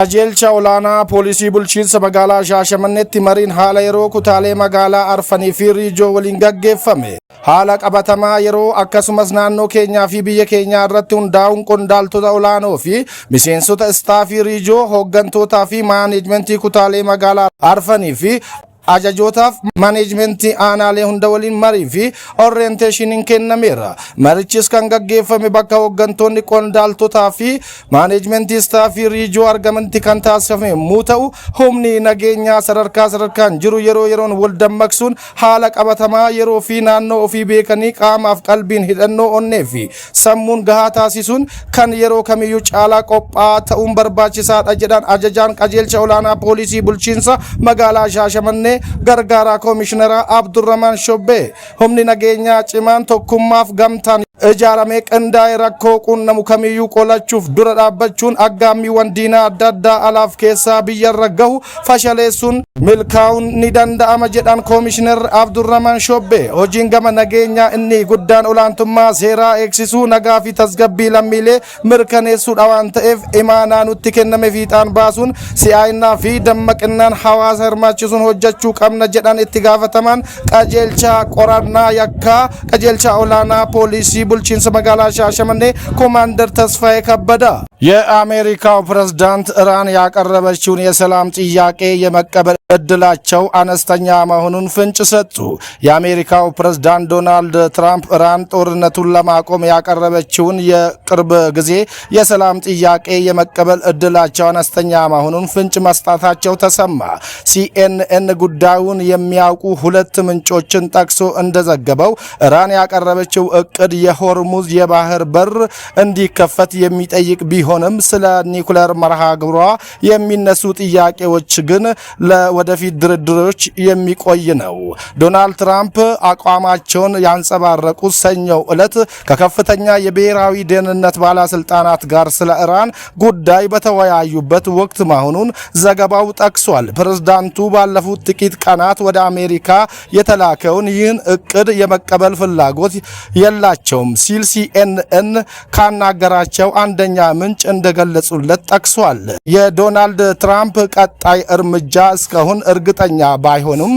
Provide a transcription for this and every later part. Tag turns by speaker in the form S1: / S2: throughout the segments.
S1: Qajeelcha Olaanaa Poolisii Bulchiinsa Magaalaa Shaashamanneetti mariin haala yeroo kutaalee magaalaa arfanii fi riijoo waliin gaggeeffame. Haala qabatamaa yeroo akkasumas naannoo keenyaa fi biyya keenyaa irratti hundaa'uun qondaaltota olaanoo fi miseensota istaafii riijoo, hooggantootaa fi maaneejmentii kutaalee magaalaa arfanii fi ajajootaaf maaneejmentii aanaalee hunda waliin marii fi orienteeshiniin kennameera. Marichis kan gaggeeffame bakka hooggantoonni qondaaltotaa fi maaneejmentii istaafii riijoo argamanitti kan taasifame yommuu ta'u, humni nageenyaa sadarkaa sadarkaan jiru yeroo yeroon wal dammaqsuun haala qabatamaa yeroo fi naannoo ofii beekanii qaamaaf qalbiin hidhannoo onnee fi sammuun gahaa taasisuun kan yeroo kamiyyuu caalaa qophaa'aa ta'uun barbaachisaadha jedhan ajajaan qajeelcha olaanaa poolisii bulchiinsa magaalaa Shaashamannee gargaaraa koomishineraa Abdurramaan Shobbee. Humni nageenyaa cimaan tokkummaaf gamtaan ijaaramee qindaa'ee rakkoo quunnamu kamiyyuu qolachuuf dura dhaabbachuun aggaammiiwwan diinaa adda addaa alaaf keessaa biyyarra gahu fashaleessuun milkaa'uun ni danda'ama jedhan Koomishinar Abdurramaan Shobbee. Hojiin gama nageenyaa inni guddaan olaantummaa seeraa eegsisuu, nagaa fi tasgabbii lammiilee mirkaneessuudha waan ta'eef imaanaa nutti kenname fiixaan baasuun si'aayinnaa fi dammaqinnaan hawaasa hirmaachisuun hojjechuu qabna jedhan itti gaafatamaan qajeelcha qorannaa yakkaa qajeelcha olaanaa poolisii bulchiinsa magaalaa Shaashamannee Komaandar Tasfaayee Kabbadaa. የአሜሪካው ፕሬዝዳንት ኢራን ያቀረበችውን የሰላም ጥያቄ የመቀበል እድላቸው አነስተኛ መሆኑን ፍንጭ ሰጡ። የአሜሪካው ፕሬዝዳንት ዶናልድ ትራምፕ ኢራን ጦርነቱን ለማቆም ያቀረበችውን የቅርብ ጊዜ የሰላም ጥያቄ የመቀበል እድላቸው አነስተኛ መሆኑን ፍንጭ መስጠታቸው ተሰማ። ሲኤንኤን ጉዳዩን የሚያውቁ ሁለት ምንጮችን ጠቅሶ እንደዘገበው ኢራን ያቀረበችው እቅድ የሆርሙዝ የባህር በር እንዲከፈት የሚጠይቅ ቢሆንም ስለ ኒኩለር መርሃ ግብሯ የሚነሱ ጥያቄዎች ግን ለወደፊት ድርድሮች የሚቆይ ነው። ዶናልድ ትራምፕ አቋማቸውን ያንጸባረቁት ሰኞ ዕለት ከከፍተኛ የብሔራዊ ደህንነት ባለስልጣናት ጋር ስለ ኢራን ጉዳይ በተወያዩበት ወቅት መሆኑን ዘገባው ጠቅሷል። ፕሬዝዳንቱ ባለፉት ጥቂት ቀናት ወደ አሜሪካ የተላከውን ይህን እቅድ የመቀበል ፍላጎት የላቸውም ሲል ሲኤንኤን ካናገራቸው አንደኛ ምንጭ እንደገለጹለት ጠቅሷል። የዶናልድ ትራምፕ ቀጣይ እርምጃ እስካሁን እርግጠኛ ባይሆኑም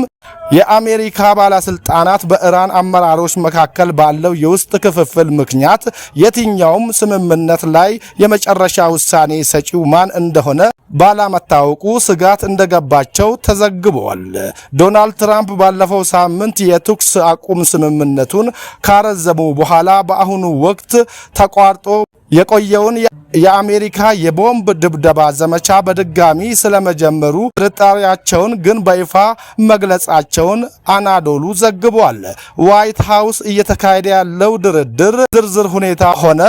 S1: የአሜሪካ ባለስልጣናት በኢራን አመራሮች መካከል ባለው የውስጥ ክፍፍል ምክንያት የትኛውም ስምምነት ላይ የመጨረሻ ውሳኔ ሰጪው ማን እንደሆነ ባለመታወቁ ስጋት እንደገባቸው ተዘግቧል። ዶናልድ ትራምፕ ባለፈው ሳምንት የተኩስ አቁም ስምምነቱን ካረዘሙ በኋላ በአሁኑ ወቅት ተቋርጦ የቆየውን የአሜሪካ የቦምብ ድብደባ ዘመቻ በድጋሚ ስለመጀመሩ ጥርጣሬያቸውን ግን በይፋ መግለጻቸውን አናዶሉ ዘግቧል። ዋይት ሃውስ እየተካሄደ ያለው ድርድር ዝርዝር ሁኔታ ሆነ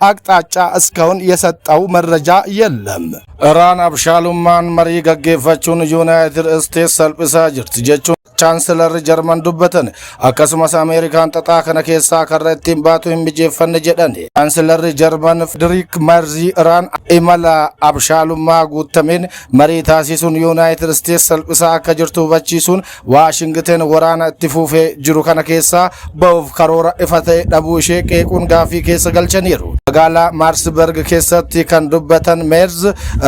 S1: አቅጣጫ እስካሁን የሰጠው መረጃ የለም። Iraan abshaalummaan marii gaggeeffachuun Yuunaayitid Isteets salphisaa jirti jechuun Chaansilarri Jarman dubbatan. Akkasumas Ameerikaan xaxaa kana keessaa karra ittiin baatu hin mijeeffanne jedhan. Chaansilarri Jarman Frederiik Marzii Iraan imala abshaalummaa guutameen marii taasisuun Yuunaayitid Isteets salphisaa akka jirtu hubachiisuun Waashingten waraana itti fufee jiru kana keessaa ba'uuf karoora ifa ta'e dhabuu ishee qeequun gaafii keessa galchaniiru. Magaalaa Maarsberg keessatti kan dubbatan Meerz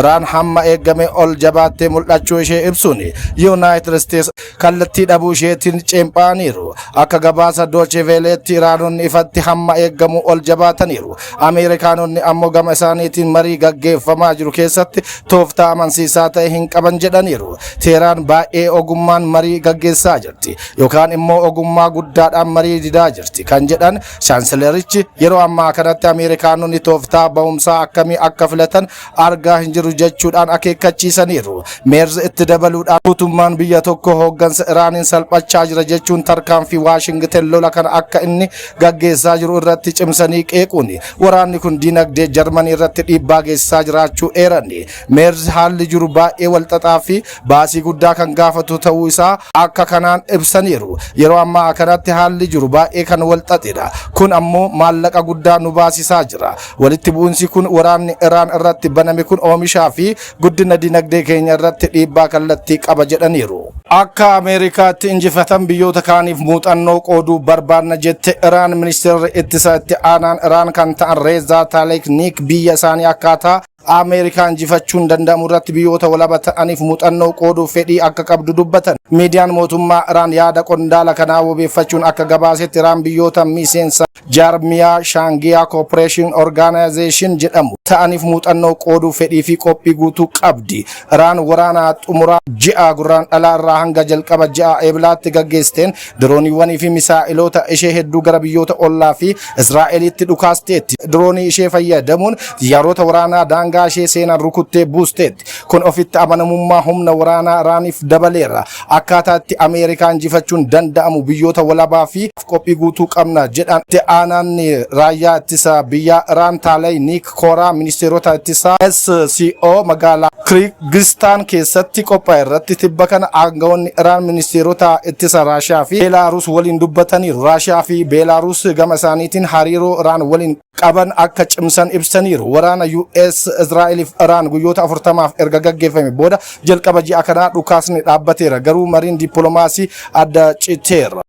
S1: Iraan hamma eegame ol jabaattee mul'achuu ishee ibsuun Yuunaayitid Isteets kallattii dhabuu isheetiin ceemphaaniiru. Akka gabaasa Dooche Veeleetti Iraanonni ifatti hamma eegamu ol jabaataniiru. Ameerikaanonni ammoo gama isaaniitiin marii gaggeeffamaa jiru keessatti tooftaa amansiisaa ta'e hin qaban jedhaniiru. Teeraan baay'ee ogummaan marii gaggeessaa jirti yookaan immoo ogummaa guddaadhaan marii didaa jirti kan jedhan chaansilerichi yeroo ammaa kanatti Ameerikaanonni tooftaa ba'umsaa akkamii akka filatan argaa hin jiru jechuudhaan akeekkachiisaniiru. Meerz itti dabaluudhaan guutummaan biyya tokko hooggansa Iraaniin salphachaa jira jechuun tarkaanfii Waashingten lola kana akka inni gaggeessaa jiru irratti cimsanii qeequun waraanni kun diinagdee Jarmanii irratti dhiibbaa geessisaa jiraachuu eerani. Meerz haalli jiru baay'ee walxaxaa fi baasii guddaa kan gaafatu ta'uu isaa akka kanaan ibsaniiru. Yeroo ammaa kanatti haalli jiru baay'ee kan walxaxedha. Kun ammoo maallaqa guddaa nu baasisaa jira. Walitti bu'insi kun, waraanni Iraan irratti baname kun, oomishaa fi guddina dinagdee keenya irratti dhiibbaa kallattii qaba jedhaniiru. Akka Ameerikaatti injifatan biyyoota kaaniif muuxannoo qooduu barbaadna jette Iraan. Ministeerri ittisa itti aanaan Iraan kan ta'an Reezaa Taaleek Niik biyya isaanii akkaataa Ameerikaa injifachuun danda'amu irratti biyyoota walaba ta'aniif muuxannoo qooduuf fedhii akka qabdu dubbatan. Miidiyaan mootummaa Iraan yaada qondaala kanaa wabeeffachuun akka gabaasetti, Iraan biyyoota miseensa jaarmiyaa Shanghai Cooperation Organization jedhamu ta'aniif muuxannoo qooduuf fedhii fi qophii guutuu qabdi. Iraan waraana xumuraa ji'a Gurraandhalaa irraa hanga jalqaba ji'a Eeblaatti gaggeessiteen dirooniiwwanii fi misaa'iloota ishee hedduu gara biyyoota ollaa fi Israa'elitti dhukaasteetti. Diroonii ishee fayyadamuun xiyyaarota waraanaa daangaa ishee seenan rukuttee buusteetti. Kun ofitti amanamummaa humna waraanaa Iraaniif dabaleera. Akkaataa itti Ameerikaa injifachuun danda'amu biyyoota walabaa fi qophii guutuu qabna jedhan itti aanaan raayyaa ittisa biyyaa Iraan Taalay Niik Kooraa ministeerota ittisaa SCO magaalaa Kirgistaan keessatti qophaa'e irratti. Tibba kana aangawoonni Iraan ministeerota ittisa Raashiyaa fi Beelaaruus waliin dubbataniiru. Raashiyaa fi Beelaaruus gama isaaniitiin hariiroo Iraan waliin qaban akka cimsan ibsaniiru. Waraana US Israa'eliif Iraan guyyoota 40f erga gaggeeffame booda jalqaba ji'a kanaa dhukaasni dhaabbateera. Garuu mariin dippiloomaasii adda citeera.